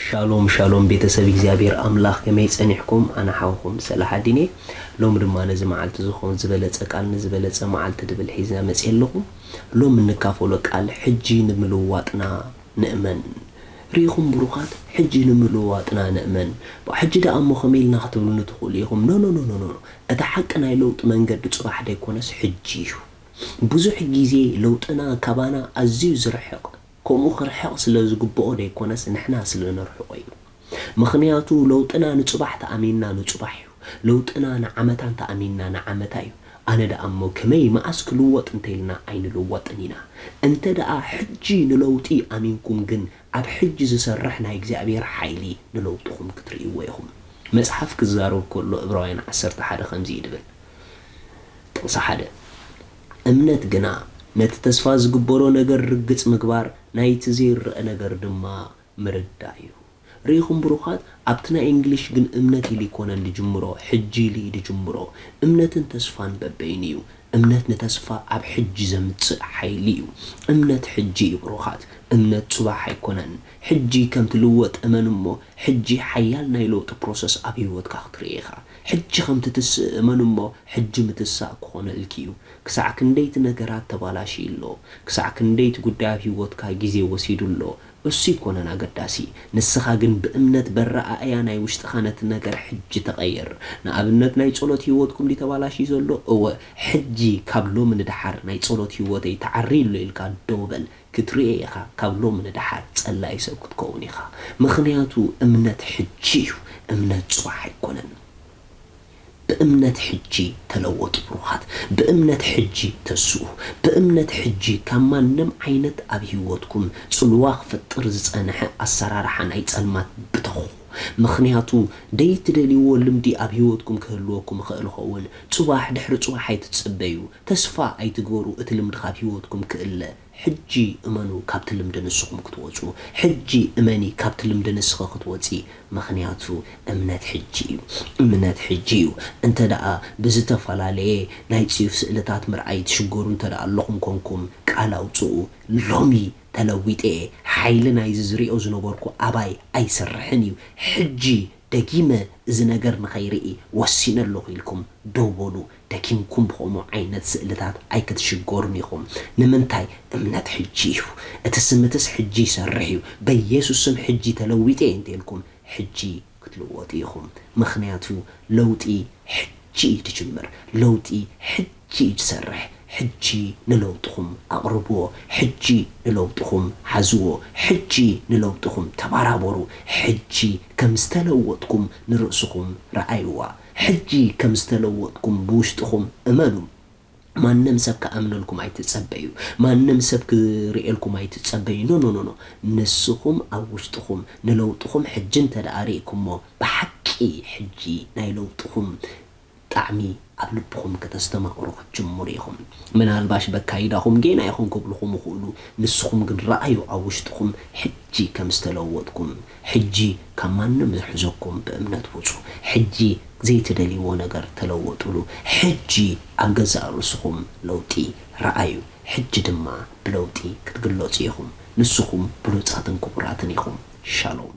ሻሎም ሻሎም ቤተሰብ እግዚኣብሔር ኣምላኽ፣ ከመይ ጸኒሕኩም? ኣነ ሓውኹም ሰላሓዲን እየ። ሎሚ ድማ ነዚ መዓልቲ ዝኾን ዝበለጸ ቃል ንዝበለጸ መዓልቲ ድብል ሒዝና መጽየ ኣለኹ። ሎም እንካፈሎ ቃል ሕጂ ንምልዋጥና ንእመን። ርኢኹም ብሩኻት፣ ሕጂ ንምልዋጥና ንእመን። ሕጂ ደኣ እሞ ከመይ ኢልና ክትብሉኒ ትኽእሉ ኢኹም። ኖ ኖ ኖ ኖ ኖ ኖ። እቲ ሓቂ ናይ ለውጢ መንገዲ ጽባሕ ደይኮነስ ሕጂ እዩ። ብዙሕ ግዜ ለውጥና ካባና ኣዝዩ ዝርሕቕ፣ ከምኡ ክርሕቕ ስለ ዝግብኦ ደይኮነስ ንሕና ስለ ነርሕቖ እዩ። ምኽንያቱ ለውጥና ንጽባሕ ተኣሚንና ንጽባሕ እዩ። ለውጥና ንዓመታ እንተኣሚንና ንዓመታ እዩ። ኣነ ደኣ እሞ ከመይ መኣስ ክልወጥ እንተኢልና ኣይንልወጥን ኢና። እንተ ደኣ ሕጂ ንለውጢ ኣሚንኩም ግን ኣብ ሕጂ ዝሰርሕ ናይ እግዚኣብሔር ሓይሊ ንለውጥኹም ክትርእይዎ ኢኹም። መጽሓፍ ክዛረብ ከሎ ዕብራውያን ዓሰርተ ሓደ ከምዚ እዩ ድብል። ጥቕሲ ሓደ፣ እምነት ግና ነቲ ተስፋ ዝግበሮ ነገር ርግጽ ምግባር፣ ናይቲ ዘይረአ ነገር ድማ ምርዳእ እዩ። ርኢኹም ብሩኻት፣ ኣብቲ ናይ እንግሊሽ ግን እምነት ኢሉ ይኮነን ድጅምሮ፣ ሕጂ ኢሉ እዩ ድጅምሮ። እምነትን ተስፋን በበይኑ እዩ። እምነት ንተስፋ ኣብ ሕጂ ዘምጽእ ሓይሊ እዩ። እምነት ሕጂ እዩ ብሩኻት፣ እምነት ጽባሕ ኣይኮነን። ሕጂ ከም ትልወጥ እመን እሞ፣ ሕጂ ሓያል ናይ ለውጢ ፕሮሰስ ኣብ ህይወትካ ክትርኢ ኢኻ። ሕጂ ከም ትትስእ እመን እሞ፣ ሕጂ ምትሳእ ክኾነልኪ እዩ። ክሳዕ ክንደይቲ ነገራት ተባላሽዩ ኣሎ፣ ክሳዕ ክንደይቲ ጉዳይ ኣብ ህይወትካ ግዜ ወሲዱ ኣሎ፣ እሱ ይኮነን ኣገዳሲ። ንስኻ ግን ብእምነት በረኣእያ ናይ ውሽጥኻ ነቲ ነገር ሕጂ ተቐየር። ንኣብነት ናይ ጸሎት ህይወትኩም ድዩ ተባላሽዩ ዘሎ? እወ፣ ሕጂ ካብ ሎሚ ንደሓር ናይ ጸሎት ህይወተይ ተዓርዩ ኣሎ ኢልካ ደው በል። ክትርእዮ ኢኻ፣ ካብ ሎሚ ንደሓር ጸላኢ ሰብ ክትከውን ኢኻ። ምኽንያቱ እምነት ሕጂ እዩ፣ እምነት ጽባሕ ኣይኮነን። ብእምነት ሕጂ ተለወጡ ብሩኻት፣ ብእምነት ሕጂ ተስኡ፣ ብእምነት ሕጂ ካብ ማንም ዓይነት ኣብ ህይወትኩም ጽልዋ ክፈጥር ዝጸንሐ ኣሰራርሓ ናይ ጸልማት ብተኹ። ምኽንያቱ ደይትደልይዎ ልምዲ ኣብ ህይወትኩም ክህልወኩም ይኽእል ይኸውን። ጽባሕ ድሕሪ ጽባሕ ኣይትጸበዩ፣ ተስፋ ኣይትግበሩ እቲ ልምዲ ካብ ህይወትኩም ክእለ። ሕጂ እመኑ ካብቲ ልምዲ ንስኹም ክትወጹ። ሕጂ እመኒ ካብቲ ልምዲ ንስኺ ክትወጺ። ምኽንያቱ እምነት ሕጂ እዩ። እምነት ሕጂ እዩ። እንተ ደኣ ብዝተፈላለየ ናይ ጽዩፍ ስእልታት ምርኣይ ትሽገሩ እንተ ደኣ ኣለኹም ኮንኩም፣ ቃል ኣውጽኡ። ሎሚ ተለዊጠ እየ። ሓይሊ ናይዚ ዝሪኦ ዝነበርኩ ኣባይ ኣይሰርሕን እዩ። ሕጂ ደጊመ እዚ ነገር ንኸይርኢ ወሲነ ኣለኹ ኢልኩም ደው በሉ። ደጊምኩም ብኸምኡ ዓይነት ስእልታት ኣይክትሽገሩን ኢኹም። ንምንታይ? እምነት ሕጂ እዩ። እቲ ስምትስ ሕጂ ይሰርሕ እዩ። በኢየሱስ ስም ሕጂ ተለዊጠ እየ እንተኢልኩም፣ ሕጂ ክትልወጡ ኢኹም። ምኽንያቱ ለውጢ ሕጂ እዩ ዝጅምር። ለውጢ ሕጂ እዩ ዝሰርሕ። ሕጂ ንለውጥኹም ኣቕርብዎ። ሕጂ ንለውጥኹም ሓዝዎ። ሕጂ ንለውጥኹም ተባራበሩ። ሕጂ ከም ዝተለወጥኩም ንርእስኹም ረኣይዋ። ሕጂ ከም ዝተለወጥኩም ብውሽጥኹም እመኑ። ማንም ሰብ ክኣምነልኩም ኣይትጸበዩ። ማንም ሰብ ክርእየልኩም ኣይትጸበዩ። ኖ ኖ ኖ ኖ። ንስኹም ኣብ ውሽጥኹም ንለውጥኹም ሕጂ እንተ ደኣ ርኢኩሞ፣ ብሓቂ ሕጂ ናይ ለውጥኹም ጣዕሚ ኣብ ልብኹም ከተስተማቕሩ ክትጅምሩ ኢኹም። ምናልባሽ በካይዳኹም ጌና ኢኹም ክብልኹም ይኽእሉ፣ ንስኹም ግን ረኣዩ ኣብ ውሽጥኹም ሕጂ ከም ዝተለወጥኩም። ሕጂ ካብ ማንም ዝሕዘኩም ብእምነት ውጹ። ሕጂ ዘይትደልይዎ ነገር ተለወጥሉ። ሕጂ ኣብ ገዛእ ርእስኹም ለውጢ ረኣዩ። ሕጂ ድማ ብለውጢ ክትግለጹ ኢኹም። ንስኹም ብሉጻትን ክቡራትን ኢኹም። ሻሎም።